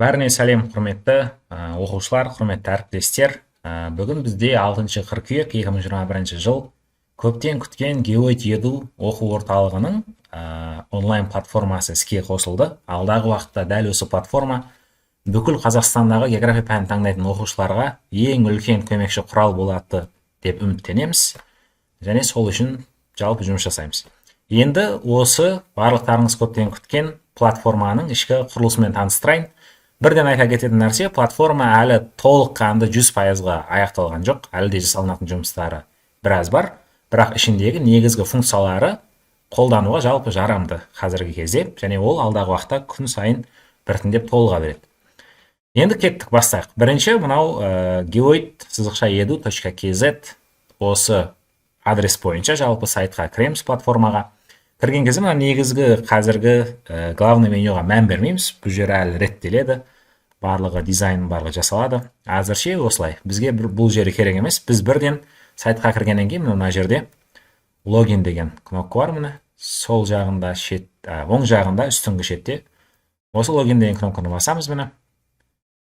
Бәріне сәлем, құрметті оқушылар, құрметті әріптестер. Бүгін бізде 6 қыркүйек 2021 жыл. Көптен күткен Geoid Edu оқу орталығының онлайн платформасы іске қосылды. Алдағы уақытта дәл осы платформа бүкіл Қазақстандағы география пәнін таңдайтын оқушыларға ең үлкен көмекші құрал болады деп үміттенеміз және сол үшін жалпы жұмыс жасаймыз. Енді осы барлықтарыңыз көптен күткен платформаның ішкі құрылысымен таныстырайын. Бірден айта кететін нәрсе: платформа әлі толыққанды 100%-ға аяқталған жоқ, әлі де жасалынатын жұмыстары біраз бар, бірақ ішіндегі негізгі функциялары қолдануға жалпы жарамды қазіргі кезде және ол алдағы уақытта күн сайын біртіндеп толыға береді. Енді кеттік, бастайық. Бірінші мынау geoid-edu.kz, осы адрес бойынша жалпы сайтқа кіреміз. Платформаға кірген кезде мына негізгі қазіргі главный менюға мән бермейміз, бұл жер әлі реттеледі, барлығы, дизайн барлығы жасалады. Әзірше осылай, бізге бұл жері керек емес. Біз бірден сайтқа кіргеннен кейін мына жерде «Логин» деген кнопка бар, міне, сол жағында шет, оң жағында үстіңгі шетте. Осы «Логин» деген кнопканы басамыз. Міне,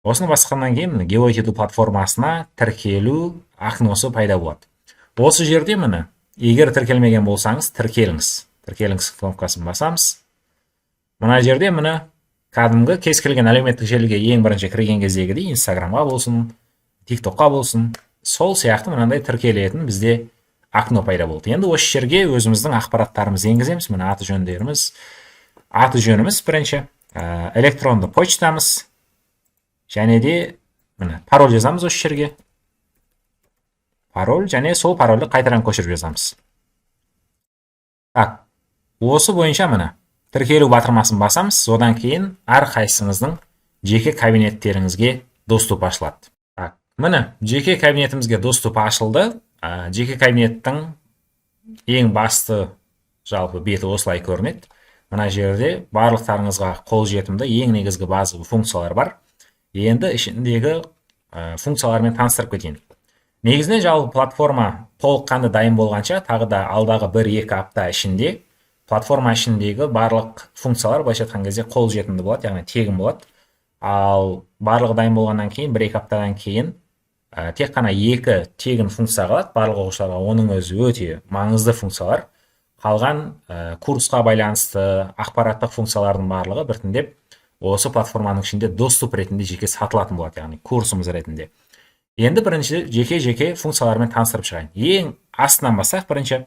осыны басқаннан кейін, міне, Geoid Edu платформасына тіркелу окносы пайда болады. Осы жерде, міне, егер тіркелмеген болсаңыз, «Тіркеліңіз», «Тіркеліңіз» кнопкасын басамыз. Мына жерде, міне, кәдімгі кез келген әлеуметтік желіге ең бірінші кірген кездегідей, Инстаграмға болсын, Тик Токқа болсын, сол сияқты мынандай тіркелетін бізде окно пайда болды. Енді осы жерге өзіміздің ақпараттарымызды енгіземіз. Міне, аты жөндеріміз, аты жөніміз бірінші, электронды почтамыз және де, міне, пароль жазамыз осы жерге, пароль, және сол парольді қайтадан көшіріп жазамыз. Так, осы бойынша, міне, «Тіркелу» батырмасын басамыз. Содан кейін әрқайсыңыздың жеке кабинеттеріңізге доступ ашылады. Так, міне, жеке кабинетімізге доступ ашылды. Жеке кабинеттің ең басты жалпы беті осылай көрінеді. Мына жерде барлықтарыңызға қолжетімді ең негізгі базовый функциялар бар. Енді ішіндегі функциялармен таныстырып кетейін. Негізінен жалпы платформа толыққанды дайын болғанша, тағы да алдағы 1-2 апта ішінде платформа ішіндегі барлық функциялар, былайша айтқан кезде, қолжетімді болады, яғни тегін болады. Ал барлығы дайын болғаннан кейін, 1-2 аптадан кейін тек қана екі тегін функция қалады барлық оқушыларға, оның өзі өте маңызды функциялар. Қалған курсқа байланысты ақпараттық функциялардың барлығы біртіндеп осы платформаның ішінде доступ ретінде жеке сатылатын болады, яғни курсымыз ретінде. Енді бірінші жеке жеке функциялармен таныстырып шығайын. Ең астынан бастайық. Бірінші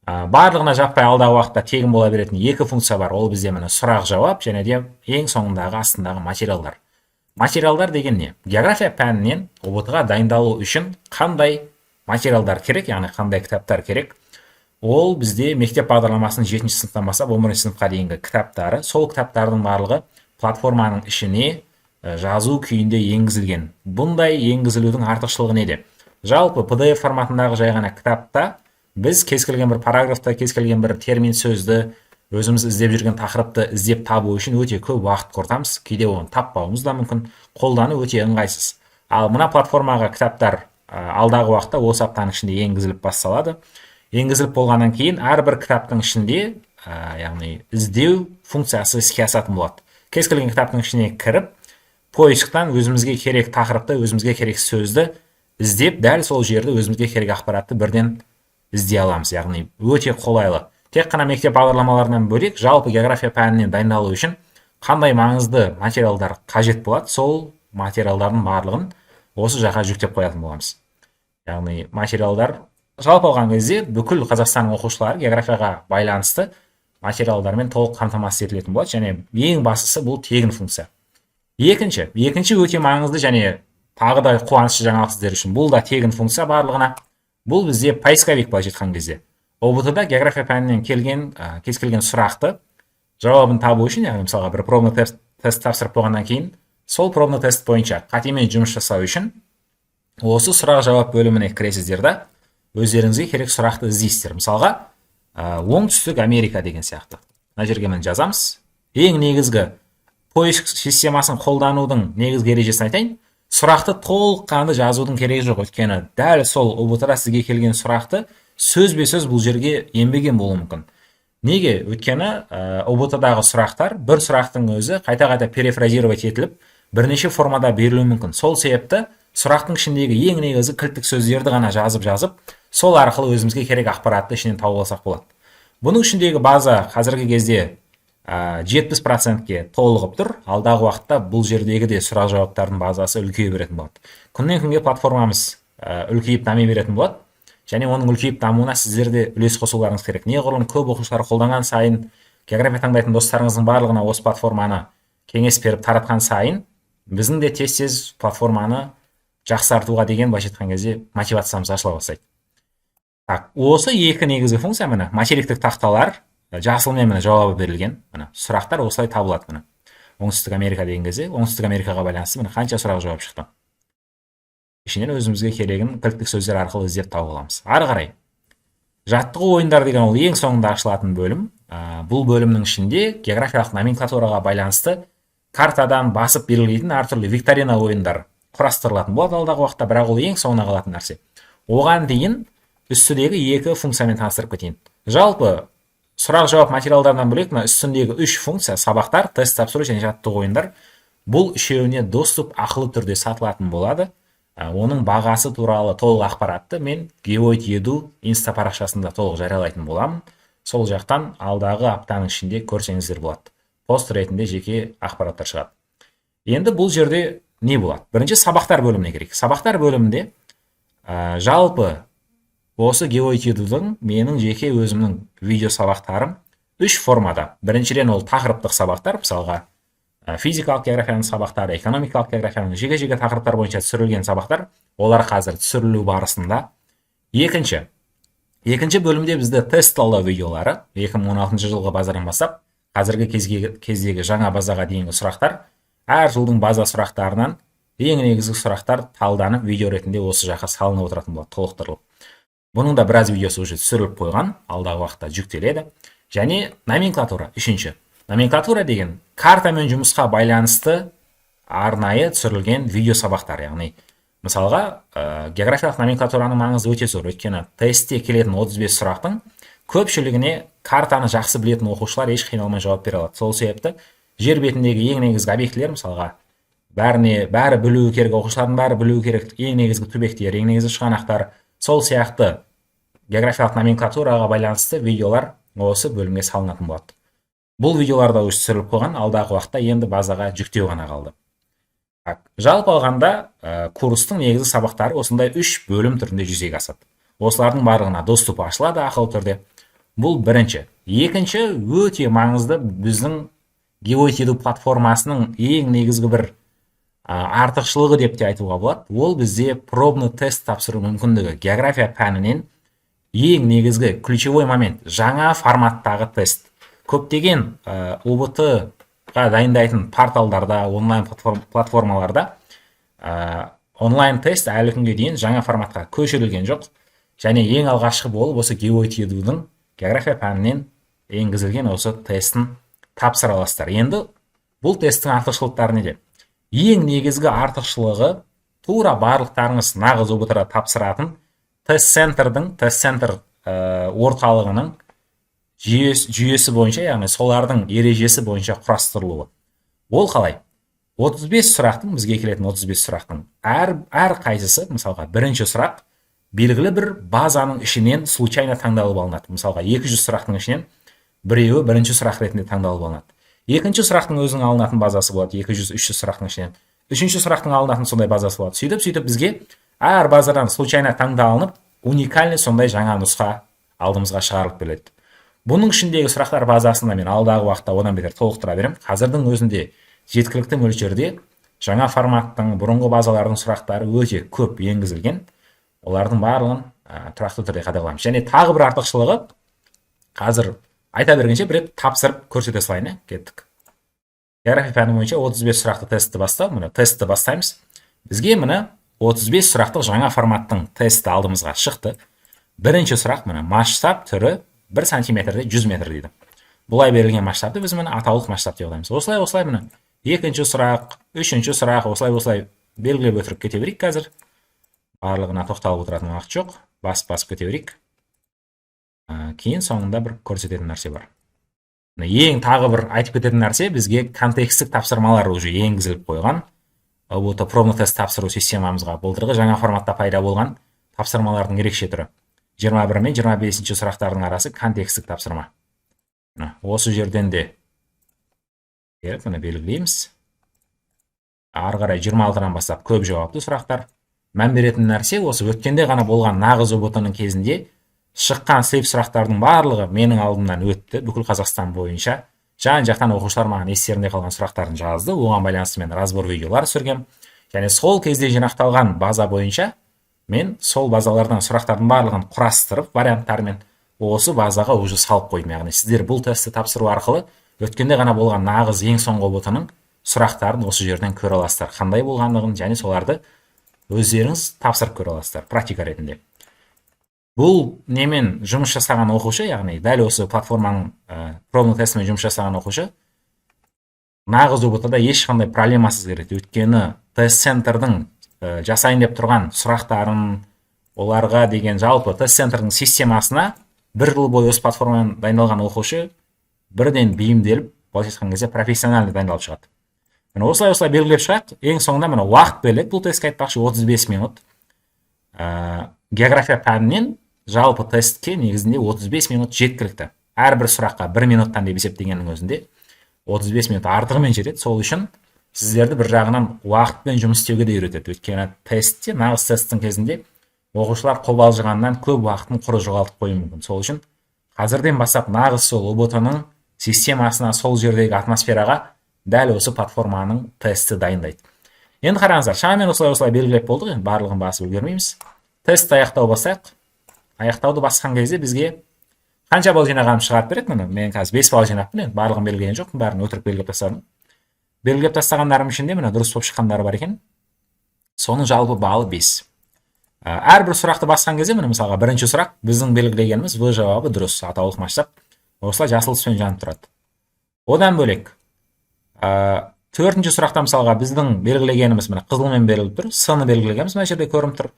барлығына жаппай алдағы уақытта тегін бола беретін екі функция бар. Ол бізде, міне, сұрақ жауап және де ең соңындағы, астындағы материалдар. Материалдар деген не? География пәнінен ҰБТ ға дайындалу үшін қандай материалдар керек, яғни қандай кітаптар керек? Ол бізде мектеп бағдарламасының жетінші сыныптан бастап 11-сыныпқа дейінгі кітаптары. Сол кітаптардың барлығы платформаның ішіне жазу күйінде енгізілген. Бұндай енгізілудің артықшылығы неде? Жалпы PDF форматындағы жай ғана кітапта біз кез келген бір параграфта кез келген бір термин сөзді, өзіміз іздеп жүрген тақырыпты іздеп табу үшін өте көп уақыт құртамыз, кейде оны таппауымыз да мүмкін, қолдану өте ыңғайсыз. Ал мына платформаға кітаптар алдағы уақытта, осы аптаның ішінде енгізіліп басталады. Енгізіліп болғаннан кейін әрбір кітаптың ішінде яғни іздеу функциясы іске асатын болады. Кез келген кітаптың ішіне кіріп, поисктан өзімізге керек тақырыпты, өзімізге керек сөзді іздеп, дәл сол жерде өзімізге керек ақпаратты бірден іздей аламыз, яғни өте қолайлы. Тек қана мектеп бағдарламаларынан бөлек, жалпы география пәнінен дайындалу үшін қандай маңызды материалдар қажет болады, сол материалдардың барлығын осы жаққа жүктеп қоятын боламыз. Яғни материалдар, жалпы алған кезде, бүкіл Қазақстанның оқушылары географияға байланысты материалдармен толық қамтамасыз етілетін болады және ең бастысы, бұл тегін функция. Екінші өте маңызды және тағы да қуанышты жаңалық сіздер үшін: бұл да тегін функция барлығына. Бұл бізде поисковик. Былайша айтқан кезде, ҰБТ да география пәнінен келген кез келген сұрақты жауабын табу үшін, яғни мысалға бір пробный тест тапсырып болғаннан кейін, сол пробный тест бойынша қатемен жұмыс жасау үшін осы сұрақ жауап бөліміне кіресіздер да, өздеріңізге керек сұрақты іздейсіздер. Мысалға, Оңтүстік Америка деген сияқты мына жерге, міне, жазамыз. Ең негізгі поиск системасын қолданудың негізгі ережесін айтайын: сұрақты толыққанды жазудың керегі жоқ, өйткені дәл сол ҰБТ да сізге келген сұрақты сөзбе сөз бұл жерге енбеген болуы мүмкін. Неге? Өйткені ҰБТ дағы сұрақтар, бір сұрақтың өзі қайта қайта перефразировать етіліп Бірнеше формада берілуі мүмкін. Сол себепті сұрақтың ішіндегі ең негізгі кілттік сөздерді ғана жазып жазып, сол арқылы өзімізге керек ақпаратты ішінен тауып алсақ болады. Бұның ішіндегі база қазіргі кезде 70%-ке толығып тұр. Алдағы уақытта бұл жердегі де сұрақ жауаптардың базасы үлкейе беретін болады. Күннен күнге платформамыз үлкейіп, дами беретін болады және оның үлкейіп дамуына сіздер де үлес қосуларыңыз керек. Неғұрлым көп оқушылар қолданған сайын, география таңдайтын достарыңыздың барлығына осы платформаны кеңес беріп таратқан сайын, біздің де тез тез платформаны жақсартуға деген, былайша айтқан кезде, мотивациямыз ашыла бастайды. Так, осы екі негізгі функция. Міне, материктік тақталар, жасылмен, міне, жауабы берілген. Міне, сұрақтар осылай табылады. Міне, Оңтүстік Америка деген кезде Оңтүстік Америкаға байланысты, міне, қанша сұрақ жауап шықты. Ішінен өзімізге керегін кілттік сөздер арқылы іздеп тауып аламыз. Ары қарай жаттығу ойындар деген, ол ең соңында ашылатын бөлім. Бұл бөлімнің ішінде географиялық номенклатураға байланысты картадан басып белгілейтін әртүрлі викторина ойындар құрастырылатын болады алдағы уақытта, бірақ ол ең соңына қалатын нәрсе. Оған дейін үстідегі екі функциямен таныстырып кетейін. Жалпы сұрақ жауап материалдарынан бөлек, мына үстіндегі үш функция: сабақтар, тест тапсыру және жаттығу ойындар, бұл үшеуіне доступ ақылы түрде сатылатын болады. Оның бағасы туралы толық ақпаратты мен Геоид Edu инста парақшасында толық жариялайтын боламын. Сол жақтан алдағы аптаның ішінде көрсеңіздер болады, пост ретінде жеке ақпараттар шығады. Енді бұл жерде не болады? Бірінші сабақтар бөліміне кірейік. Сабақтар бөлімінде жалпы осы Геоид Edu-дің менің жеке өзімнің видео сабақтарым үш формада. Біріншіден, ол тақырыптық сабақтар, мысалға, физикалық географияның сабақтары, экономикалық географияның жеке жеке тақырыптар бойынша түсірілген сабақтар, олар қазір түсірілу барысында. Екінші бөлімде бізде тест талдау видеолары, 2016 жылғы базадан бастап қазіргі кездегі жаңа базаға дейінгі сұрақтар, әр жылдың база сұрақтарынан ең негізгі сұрақтар талданып, видео ретінде осы жаққа салынып отыратын болады, толықтырылып. Бұның да біраз видеосы уже түсіріліп қойған, алдағы уақытта жүктеледі. Және номенклатура, үшінші номенклатура деген картамен жұмысқа байланысты арнайы түсірілген видео сабақтар. Яғни, мысалға, географиялық номенклатураның маңызы өте зор, өйткені тестте келетін 35 сұрақтың көпшілігіне картаны жақсы білетін оқушылар еш қиналмай жауап бере алады. Сол себепті жер бетіндегі ең негізгі объектілер, мысалға, бәріне бәрі білуі керек, оқушылардың бәрі білуі керек ең негізгі түбектер, ең негізгі шығанақтар, сол сияқты географиялық номенклатураға байланысты видеолар осы бөлімге салынатын болады. Бұл видеолар да уже түсіріліп қойған, алдағы уақытта енді базаға жүктеу ғана қалды. Так, жалпы алғанда, курстың негізгі сабақтары осындай үш бөлім түрінде жүзеге асады. Осылардың барлығына доступ ашылады ақылы түрде. Бұл бірінші. Екінші, өте маңызды, біздің Геоид Edu платформасының ең негізгі бір артықшылығы деп те айтуға болады, ол бізде пробный тест тапсыру мүмкіндігі. География пәнінен ең негізгі ключевой момент — жаңа форматтағы тест. Көптеген ҰБТ ға дайындайтын порталдарда, онлайн платформаларда онлайн тест әлі күнге дейін жаңа форматқа көшірілген жоқ. Және ең алғашқы болып осы Геоид Edu-дің география пәнінен енгізілген осы тестін тапсыра аласыздар. Енді бұл тесттің артықшылықтары неде? Ең негізгі артықшылығы — тура барлықтарыңыз нағыз ҰБТ тапсыратын тест центрдің, тест центр орталығының жүйесі бойынша, яғни солардың ережесі бойынша құрастырылуы. Ол қалай? 35 сұрақтың, бізге келетін 35 сұрақтың әр қайсысы, мысалға, бірінші сұрақ белгілі бір базаның ішінен случайно таңдалып алынады. Мысалға, 200 сұрақтың ішінен біреуі бірінші сұрақ ретінде таңдалып алынады. Екінші сұрақтың өзінің алынатын базасы болады, 200-300 сұрақтың ішінен. Үшінші сұрақтың алынатын сондай базасы болады. Сөйтіп сөйтіп бізге әр базадан случайно таңдалынып, уникальный сондай жаңа нұсқа алдымызға шығарылып беріледі. Бұның ішіндегі сұрақтар базасын мен алдағы уақытта одан бетер толықтыра беремін. Қазірдің өзінде жеткілікті мөлшерде жаңа форматтың, бұрынғы базалардың сұрақтары өте көп енгізілген. Олардың барлығын тұрақты түрде қадағалаймыз. Және тағы бір артықшылығы, қазір айта бергенше, бір рет тапсырып көрсете салайын, иә. Кеттік. География пәні бойынша 35 сұрақты тестті бастау. Міне, тестті бастаймыз. Бізге, міне, 35 сұрақтық жаңа форматтың тесті алдымызға шықты. Бірінші сұрақ, міне, масштаб түрі 1 сантиметрде 100 метр дейді. Бұлай берілген масштабты біз, міне, атаулық масштаб деп атаймыз. Осылай осылай, міне, екінші сұрақ, үшінші сұрақ, осылай осылай белгілеп отырып кете берейік. Қазір барлығына тоқталып отыратын уақыт жоқ, басып басып кете берейік. Кейін соңында бір көрсететін нәрсе бар. Ең тағы бір айтып кететін нәрсе, бізге контекстік тапсырмалар уже енгізіліп қойған. ҰБТ пробный тест тапсыру системамызға былтырғы жаңа форматта пайда болған тапсырмалардың ерекше түрі. 21 мен 25 сұрақтардың арасы контекстік тапсырма. Мына осы жерден де келіп, міне, белгілейміз. Ары қарай 26-дан бастап көп жауапты сұрақтар. Мән беретін нәрсе, осы өткенде ғана болған нағыз ҰБТ ның кезінде шыққан слип сұрақтардың барлығы менің алдымнан өтті. Бүкіл Қазақстан бойынша жан жақтан оқушылар маған естерінде қалған сұрақтарын жазды. Оған байланысты мен разбор видеолар түсіргем және сол кезде жинақталған база бойынша мен сол базалардан сұрақтардың барлығын құрастырып, варианттарымен осы базаға уже салып қойдым. Яғни сіздер бұл тестті тапсыру арқылы өткенде ғана болған нағыз ең соңғы ҰБТ ның сұрақтарын осы жерден көре аласыздар, қандай болғандығын, және соларды өздеріңіз тапсырып көре аласыздар практика ретінде. Бұл немен жұмыс жасаған оқушы, яғни дәл осы платформаның пробный тестімен жұмыс жасаған оқушы нағыз ҰБТ да ешқандай проблемасыз кіреді. Өйткені тест центрдің жасайын деп тұрған сұрақтарын, оларға деген жалпы тест центрдің системасына бір жыл бойы осы платформамен дайындалған оқушы бірден бейімделіп, былайша айтқан кезде, профессионально дайындалып шығады. Міне, осылай осылай белгілеп шығайық. Ең соңында, міне, уақыт беріледі бұл тестке, айтпақшы, 35 минут. География пәнінен жалпы тестке негізінде 35 минут жеткілікті. Әрбір сұраққа бір минуттан деп есептегеннің өзінде 35 минут артығымен жетеді. Сол үшін сіздерді бір жағынан уақытпен жұмыс істеуге де үйретеді. Өйткені тестте, нағыз тесттің кезінде оқушылар қобалжығаннан көп уақытын құр жоғалтып қоюы мүмкін. Сол үшін қазірден бастап нағыз сол ҰБТ ның системасына, сол жердегі атмосфераға дәл осы платформаның тесті дайындайды. Енді қараңыздар, шамамен осылай осылай белгілеп болдық. Енді барлығын басып үлгермейміз. Тестті аяқтау басайық. Аяқтауды басқан кезде бізге қанша балл жинағанымды шығарып береді. Міне, мен қазір 5 балл жинаппын. Енді барлығын белгілеген жоқпын, бәрін өтірік белгілеп тастадым. Белгілеп тастағандарым ішінде, міне, дұрыс болып шыққандары бар екен. Соның жалпы баллы 5. Әрбір сұрақты басқан кезде, міне, мысалға, бірінші сұрақ, біздің белгілегеніміз В жауабы дұрыс, атаулық масштаб, осылай жасыл түспен жанып тұрады. Одан бөлек төртінші сұрақта, мысалға, біздің белгілегеніміз, міне, қызылмен беріліп тұр. С ны белгілегенбіз, мына жерде көрініп тұр,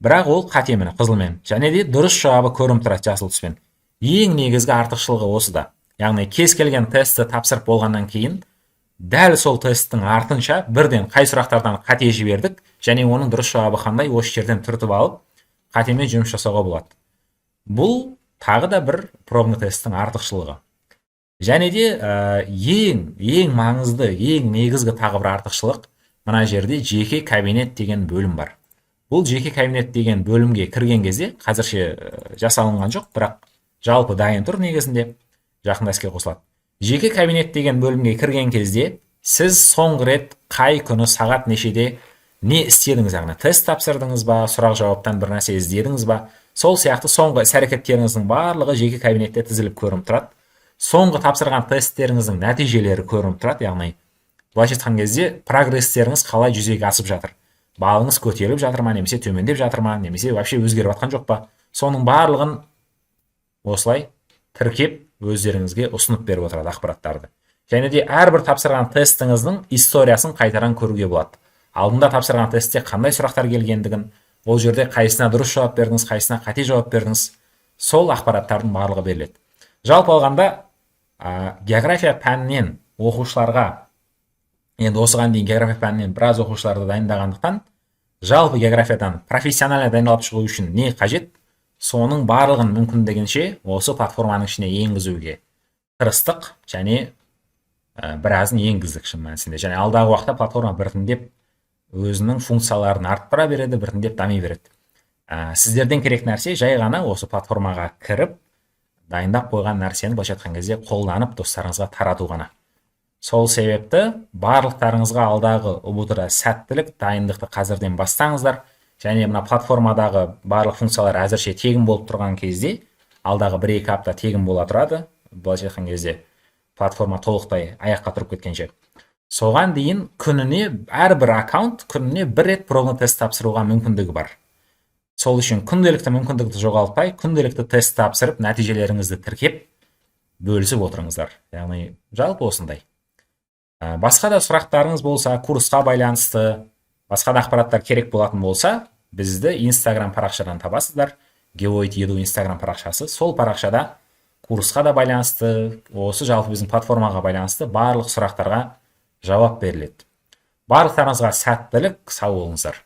бірақ ол қате, міне, қызылмен, және де дұрыс жауабы көрініп тұрады жасыл түспен. Ең негізгі артықшылығы осыда. Яғни кез келген тестті тапсырып болғаннан кейін дәл сол тесттің артынша бірден қай сұрақтардан қате жібердік және оның дұрыс жауабы қандай, осы жерден түртіп алып, қатемен жұмыс жасауға болады. Бұл тағы да бір пробный тесттің артықшылығы. Және де ең маңызды, ең негізгі тағы бір артықшылық: мына жерде жеке кабинет деген бөлім бар. Бұл жеке кабинет деген бөлімге кірген кезде, қазірше жасалынған жоқ, бірақ жалпы дайын тұр негізінде, жақында іске қосылады. Жеке кабинет деген бөлімге кірген кезде сіз соңғы рет қай күні сағат нешеде не істедіңіз, яғни тест тапсырдыңыз ба, сұрақ жауаптан бір нәрсе іздедіңіз ба, сол сияқты соңғы іс әрекеттеріңіздің барлығы жеке кабинетте тізіліп көрініп тұрады. Соңғы тапсырған тесттеріңіздің нәтижелері көрініп тұрады. Яғни былайша айтқан кезде, прогресстеріңіз қалай жүзеге асып жатыр, балыңыз көтеріліп жатыр ма немесе төмендеп жатыр ма, немесе вообще өзгеріп жатқан жоқ па, соның барлығын осылай тіркеп, өздеріңізге ұсынып беріп отырады ақпараттарды. Және де әрбір тапсырған тестіңіздің историясын қайтадан көруге болады. Алдында тапсырған тестте қандай сұрақтар келгендігін, ол жерде қайсысына дұрыс жауап бердіңіз, қайсысына қате жауап бердіңіз, сол ақпараттардың барлығы беріледі. Жалпы алғанда, география пәнінен оқушыларға, енді осыған дейін география пәнінен біраз оқушыларды дайындағандықтан, жалпы географиядан профессионально дайындалып шығу үшін не қажет, соның барлығын мүмкіндігінше осы платформаның ішіне енгізуге тырыстық және біразын енгіздік шын мәнісінде. Және алдағы уақытта платформа біртіндеп өзінің функцияларын арттыра береді, біртіндеп дами береді. Сіздерден керек нәрсе жай ғана осы платформаға кіріп, дайындап қойған нәрсені, былайша айтқан кезде, қолданып, достарыңызға тарату ғана. Сол себепті барлықтарыңызға алдағы ҰБТ да сәттілік! Дайындықты қазірден бастаңыздар. Және мына платформадағы барлық функциялар әзірше тегін болып тұрған кезде, алдағы 1-2 апта тегін бола тұрады, былайша айтқан кезде, платформа толықтай аяққа тұрып кеткенше, соған дейін күніне әрбір аккаунт күніне бір рет пробный тест тапсыруға мүмкіндігі бар. Сол үшін күнделікті мүмкіндікті жоғалтпай, күнделікті тест тапсырып, нәтижелеріңізді тіркеп, бөлісіп отырыңыздар. Яғни жалпы осындай. Басқа да сұрақтарыңыз болса, курсқа байланысты басқа да ақпараттар керек болатын болса, бізді Инстаграм парақшадан табасыздар. Геоид Еду Инстаграм парақшасы. Сол парақшада курсқа да байланысты, осы жалпы біздің платформаға байланысты барлық сұрақтарға жауап беріледі. Барлықтарыңызға сәттілік, сау болыңыздар.